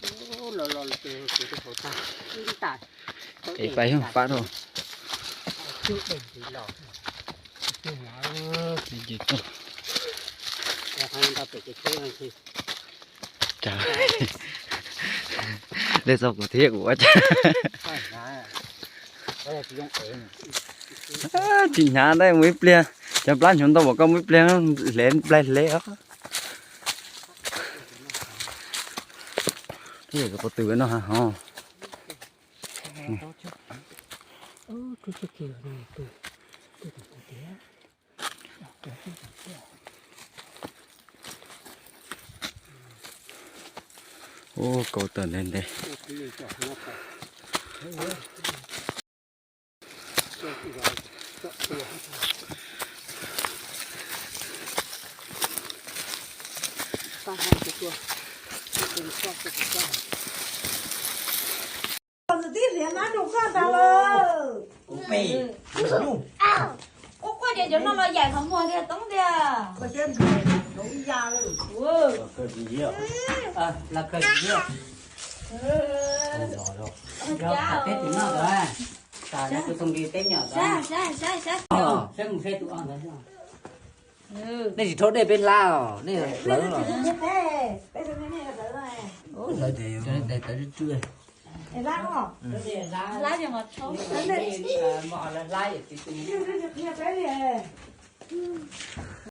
ໂອ້ ຫຼໍ່ໆ ເປັນເຂົາຕາຍ ຕາຍ ເອ ໄປເຖາະ ປະໂທ ຈຸເປັນສີຫຼໍ່ ຈຸເອົາ ເອີ ເປັນຈິໂຕ ແລ້ວໃຫ້ມັນເອົາໄປເກັບເອົາ ຈ້າ ເລີຍຊອກກະເທກວ່າຈ້າ ເອີ ຈິງຫາໄດ້ບໍ່ເປຍ ຈຳປານຊົນຕະບອກກໍບໍ່ເປຍ ແລ່ນໄປແລ້ວ ເທກກໍບໍ່ຕື່ນເນາະ ເຮົາ ໂອ້ ເກົາເຕີນເຫັນເດ້ ເອີ ນີ້ຊິໂທດໄດ້ເປັນລາວ ນີ້ເລີຍ ໂອ້ຍ ເລີຍເດ ໄດ້ແຕ່ເຈື່ອຍ ລາວຍັງວ່າໂທດ